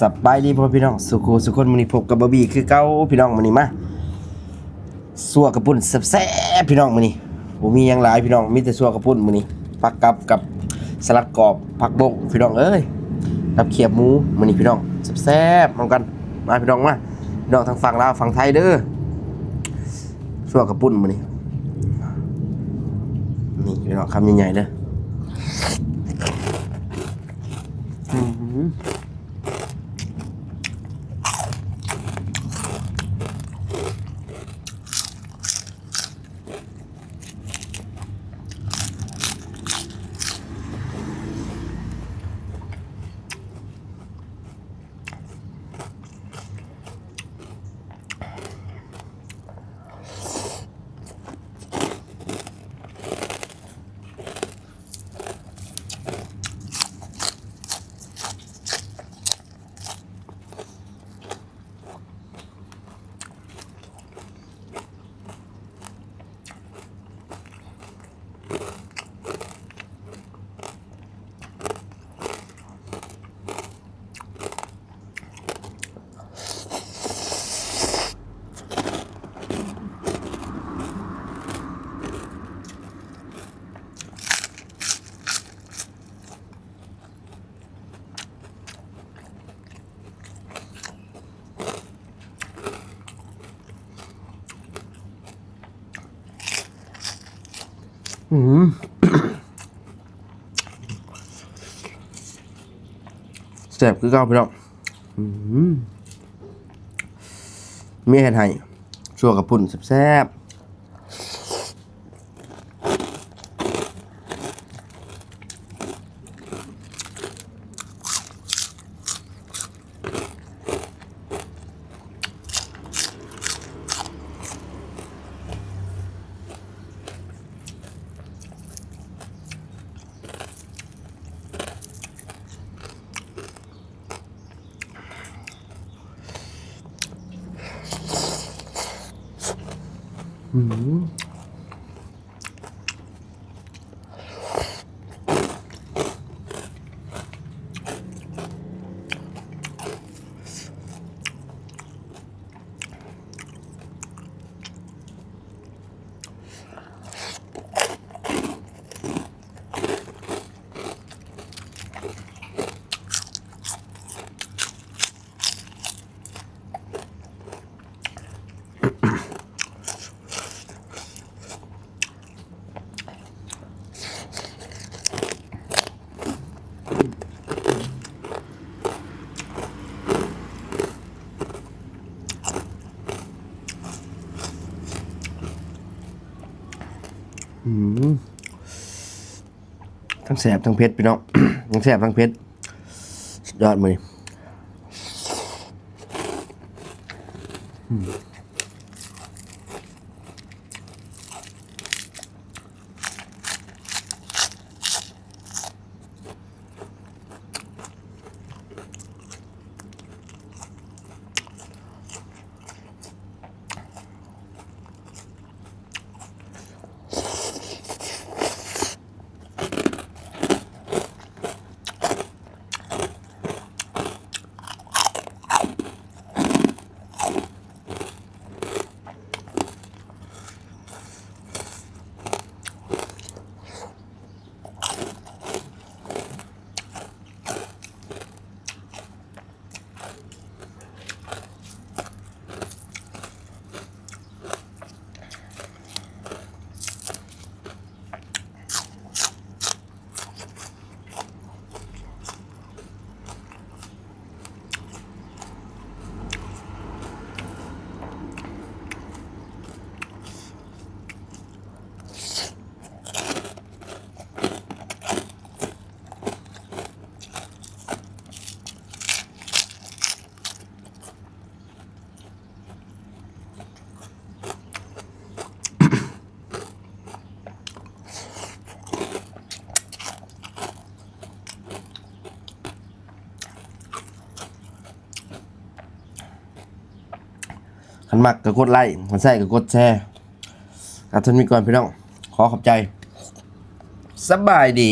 ສະບາຍດີພໍ່ພີ່ນ້ອງສູ່ຄູ່ສູ່ຄົນ, ມື້ນີ້ພົບກັບບາບີຄືເກົ່າພີ່ນ້ອງ. ມື້ນີ້ມາຊົ່ວກະປຸ້ນແຊບໆພີ່ນ້ອງ, ມື້ນີ້ບໍ່ມີຫຍັງຫຼາຍພີ່ນ້ອງ, ມີແຕ່ຊົ່ວກະປຸ້ນມື້ນີ້. ປາກັບກັບສະຫຼັດກອບ ຜັກບົ້ງພີ່ນ້ອງເອີຍ, ກັບຄຽບໝູມື້ນີ້ພີ່ນ້ອງ, ແຊບໆນຳກັນ. ມາພີ່ນ້ອງມາ, ພີ່ນ້ອງທາງຝັ່ງລາວຝັ່ງໄທເດີ, ຊົ່ວກະປຸ້ນມື້ນີ້. ນີ້ພີ່ນ້ອງ ຄຳໃຫຍ່ໆເດີ. ອືມ. ອືມ ແຊບຄືເກົ່າພີ່ນ້ອງ. ອືມ ເມຍເຮັດໃຫ້ ຊົ່ວກະປຸ້ນແຊບໆ. ອືມ. ອືມ ທັງແຊບທັງເຜັດພີ່ນ້ອງ, ທັງແຊບທັງເຜັດ ສຸດຍອດມື້ນີ້. ອືມ. ຄັນມັກກໍກົດໄລ້, ຄັນໃຊ້ກໍກົດແຊ. ກະເທົ່ານີ້ກ່ອນພີ່ນ້ອງ, ຂໍຂອບໃຈ. ສະບາຍດີ.